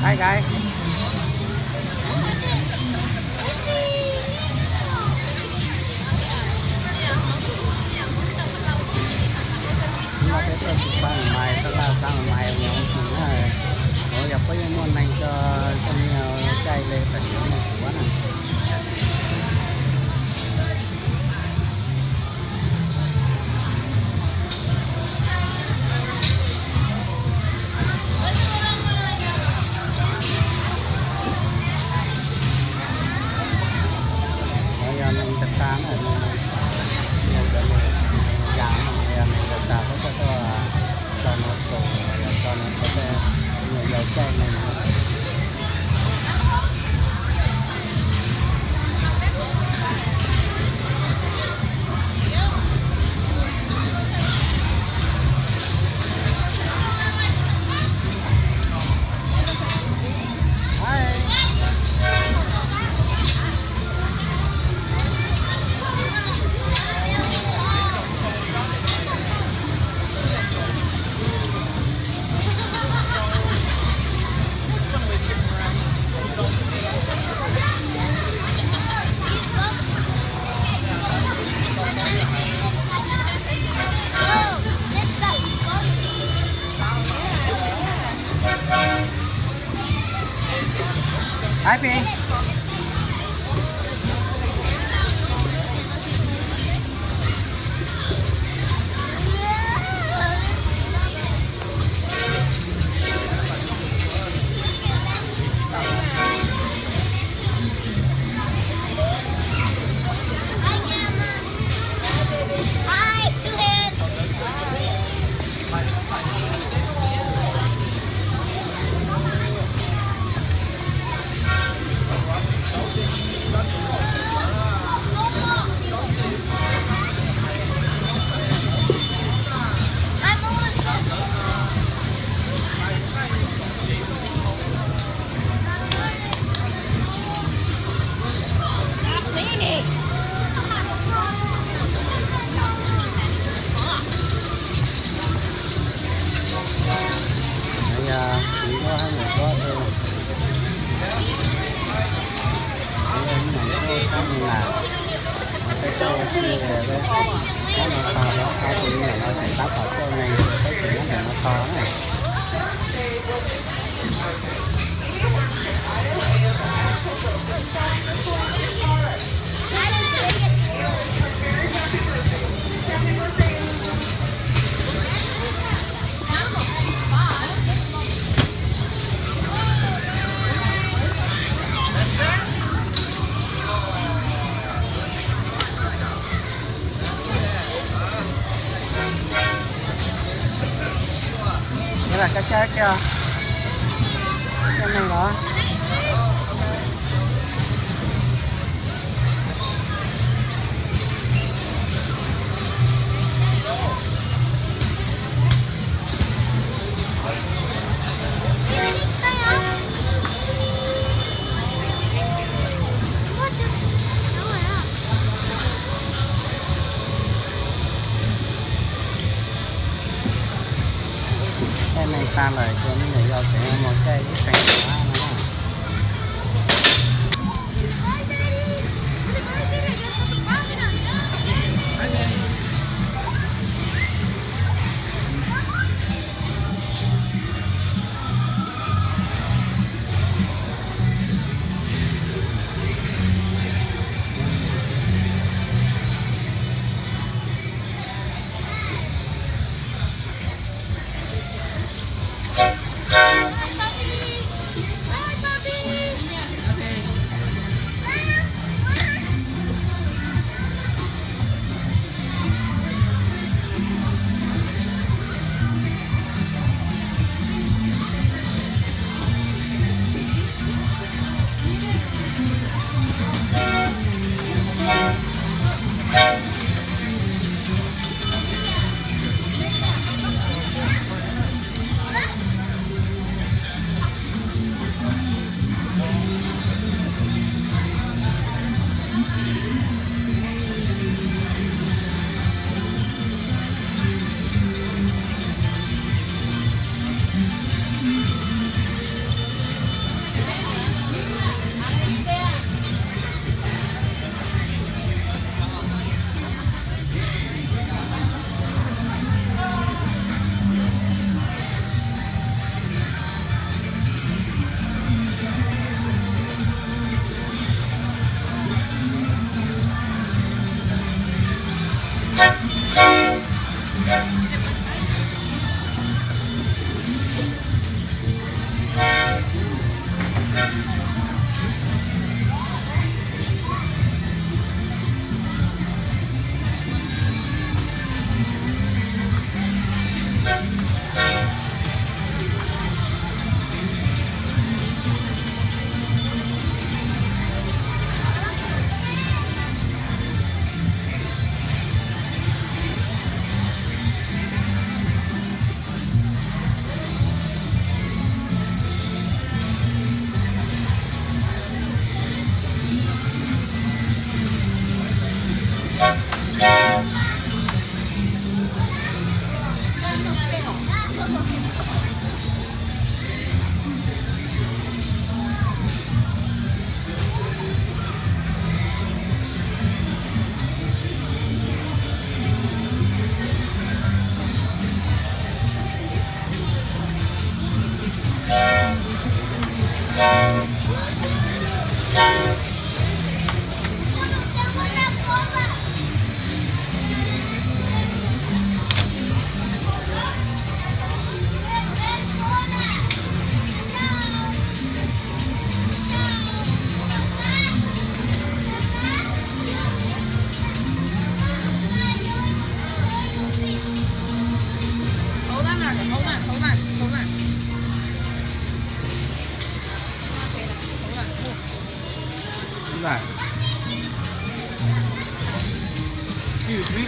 Hi guys. Hnub no peb tuaj tsis pab mais, tab laj pab mais nyob tus na. Ua yog puab yeej muaj neeg tso coj me nyuam caij li tam sim no kuv na. Yog neeg tas tas na, yog cov neeg yas no, yog neeg tas tas puab coj tuaj tso no tus, yog tso no tus tej me nyuam yaus caij neeg. Hi Phi. Yog txiv duab hab niam duab tus, niam duab hab me nas, peb tuaj ua si, peb tab no tog, peb tus me nyuam no tseem tab tom tuaj me, peb tseem nyob ntawm no tog na. Yog lam koj caij kiag, caij neeg los. Caij neeg tag lawm, tsuas me nyuam yaus tseem mus caij ib teev tus hab no na. Hold on, Arthur. Hold on, hold on, hold on. Hold on. Excuse me.